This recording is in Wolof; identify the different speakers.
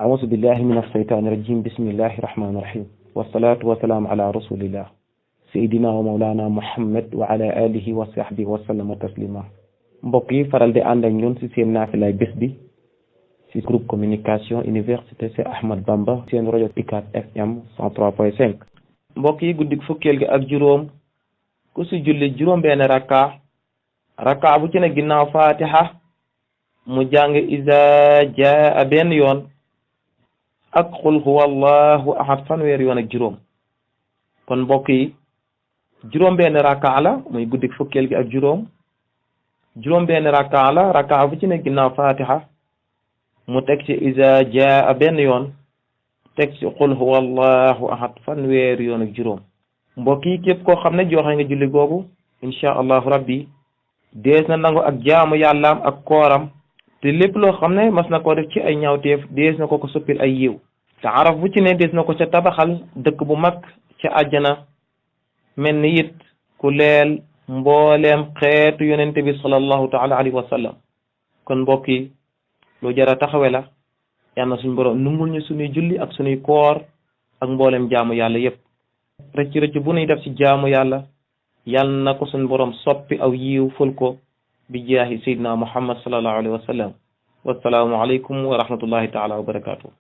Speaker 1: أعوذ بالله من الشيطان الرجيم بسم الله الرحمن الرحيم والصلاة والسلام على رسول الله سيدنا ومولانا محمد وعلى آله وصحبه وسلم تسليما mbokk yi faral di ànd ak ñun ci seen naafilay bés bi ci groupe communication université Cheikh Ahmadou Bamba seen rajo UCAB FM 103.5 mbokk yi guddik fukkeel gi ak juróom ku ci julli juróom benn rakka bu ci ne ginnaaw fatiha mu jàng iza jaa benn yoon ak qul huwallahu ahad fanweer yoon ak juróom kon mbokk yi juróom benn rakka la muy guddik fukkeel gi ak juróom benn rakka bu ci ne ginnaaw fatiha mu teg ci iza jaa benn yoon teg ci qul huwallahu ahad fanweer yoon ak juróom mbokk yi képp koo xam ne joxe nga julli googu insha allahu rabbi dees na nangu ak jaamu yàllaam ak kooram te lépp loo xam ne mas na koo def ci ay ñaawteef dees na ko soppil ay yiw te araf bu ci ne dees na ko ca tabaxal dëkk bu mag ca àjjana mel ni it ku leel mbooleem xeetu yonente bi sallallahu taala alayhi wa sallam kon mbokk yi lu jara taxawe la yal na suñu borom nungul ñu suñuy julli ak suñuy koor ak mbooleem jaamu yàlla yépp rëcc bu nuy def ci jaamu yàlla yal na ko suñu borom soppi aw yiw ful ko bi jaahi sayyidina muhammad sallallahu alayhi wa sallam wassalaamu alaykum wa rahmatullahi taala wa barakatuh